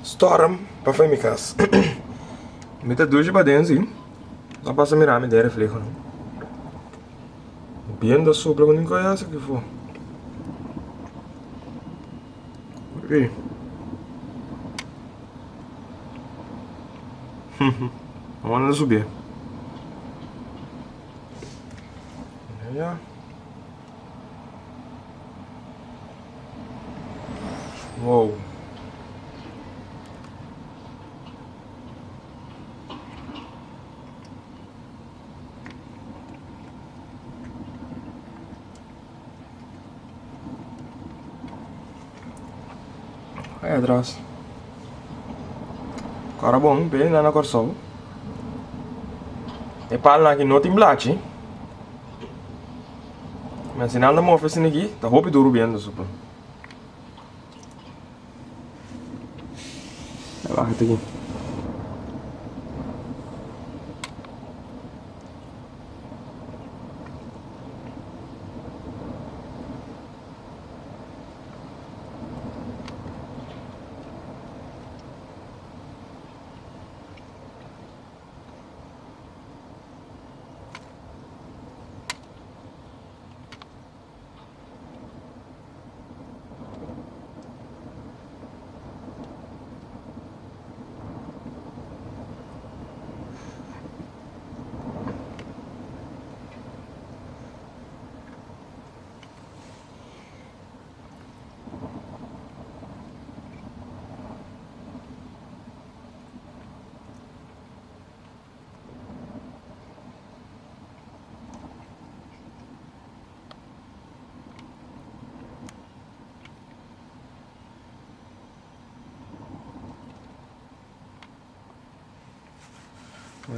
Storm pa fo'i mi kas. Mi ta dushi paden si. No pasa mira mi den refleho no. Biento a supla ku ninko yas aki for. Ui. Awor nan ta subié. Ya. Wow. Ahí atrás. Kora bon, pe na na Kòrsou. E palnan aki no tin blachi. Ma si nan ta mofe esei aki, ta hopi duru biento supo. Baha ta aki.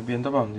Biento pa unda.